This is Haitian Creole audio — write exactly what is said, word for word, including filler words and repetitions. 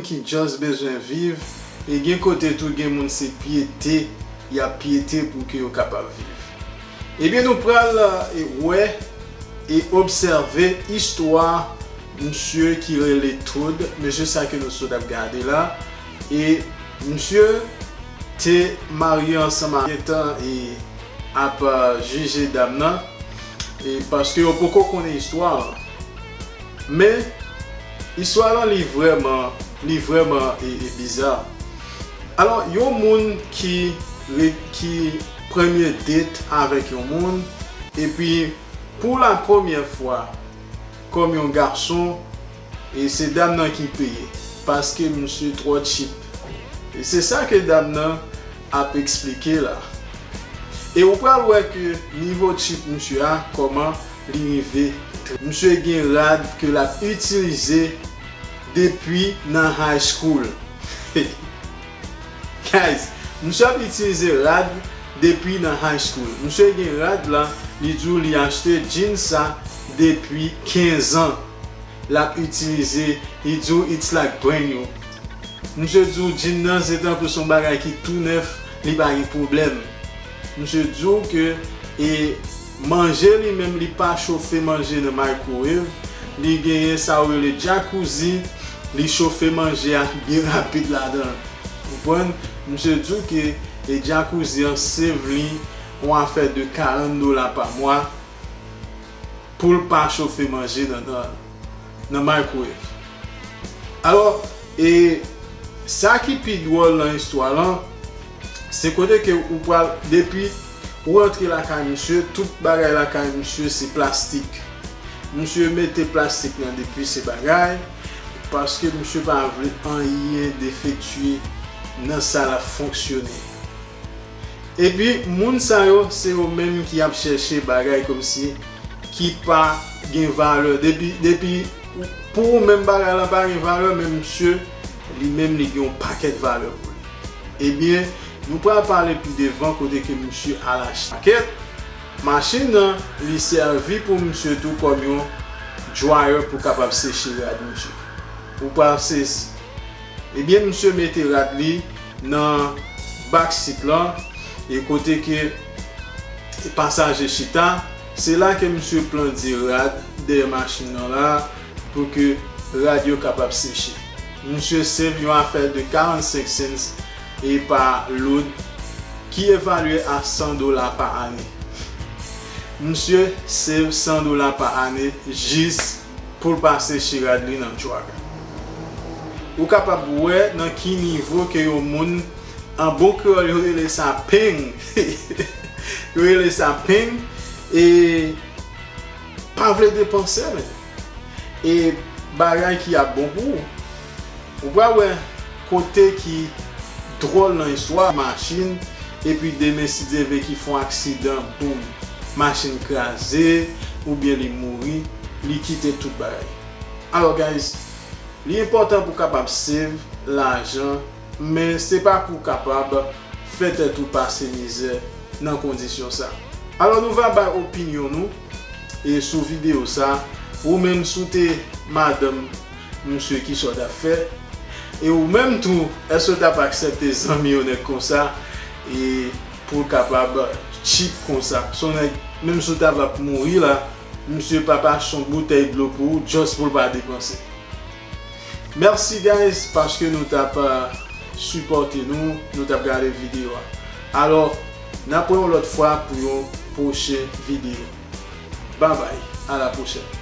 ki just bezwen viv, e gen kote tou gen moun se pyete y ap pyete pou ke yo kapab viv. Ebyen, nou pral, e, wè e obsève istwa misye ki rele Todd, mesye sa ke nou sot ap gade la. E misye te marye ansanm a, gentan e ap, e, jije dam nan, e paske yo poko konnen istwa an. Men, istwa lan li vrèman, li vrèman e, e biza. Alò, yon moun ki re-, ki premye date avèk yon moun, epi pou la premyè fwa, kòm yon gason, e se dam nan ki peye, paske misye twò cheap. E se sa ke dam nan ap eksplike la. E ou pral wè ke nivo cheap misye a, kòman li rive. Misye gen rad ke l ap itilize depi nan high school. Guys, misye ap itilize rad depi nan high school. Misye gen rad la, li di w li achte jeans sa depi kenz an. L ap itilize, li di w it's like brand new. Misye di w jeans nan se tankou se yon bagay ki tou nèf, li pa gen pwoblèm. Misye di w ke, e, manje li menm li pa chofe manje nan microwave, li genyen sa yo rele jacuzzi, li chofe manje a byen rapid ladan l. Konprann? Misye di w ke, e, jacuzzi an save li yon afè de karant dola pa mwa pou l pa chofe manje nan, nan, nan microwave. Alò, e sa ki pi dwòl nan istwa lan, se kote ke ou pral, depi ou rantre lakay misye, tout bagay lakay misye se plastik. Misye mete plastik nan depi se bagay, paske misye pa vle anyen defektye nan sa l ap fonksyone. Epi, moun sa yo, se yo menm ki ap chèche bagay kòmsi ki pa gen valè. Depi, depi pou ou menm bagay lan pa gen valè, men misye, li menm li gen yon pakèt valè pou li. Ebyen, nou pral pale pi devan kote ke misye al achte. Machin nan, li sèvi pou misye tou kòm yon dryer pou kapab seche rad misye. Ou pral sezi. Ebyen, misye mete rad li nan backseat lan, e kote ke pasaje chita, se la ke misye plante rad dèyè machin nan la pou ke rad yo kapab seche. Misye save yon afè de karannsenk cents e pa load ki evalye a san dola pa ane. Misye save san dola pa ane jis pou l pa seche rad li nan dryer. Ou kapab wè nan ki nivo ke yon moun, an bon kreyòl, yo rele sa peng. Yo rele sa peng e pa vle depanse, men. E bagay ki ap bon pou ou. Ou pral wè kote ki dwòl nan istwa machin, epi demen, si Dye vle, ki fè yon aksidan, boum, machin kraze, oubyen li mouri, li kite tout bagay. Alò, guys, li enpòtan pou w kapab save lajan, men se pa pou w kapab fè tèt ou pase mizè nan kondisyon sa. Alò, nou va bay opinyon nou e sou videyo sa. Ou menm, si w te madanm misye, kisa w t ap fè? E ou menm tou, èske w t ap aksepte zanmi onèt konsa e pou l kapab cheap konsa? Se yon nèg, menm si w t ap ap mouri la, misye p ap achte yon boutèy dlo pou ou, just pou l pa depanse. Mèsi, guys, paske nou t ap, uh, sipòte nou, nou t ap gade videyo a. Alò, n ap wè yon lòt fwa pou yon pwochen videyo. Babay, a la pwochèn.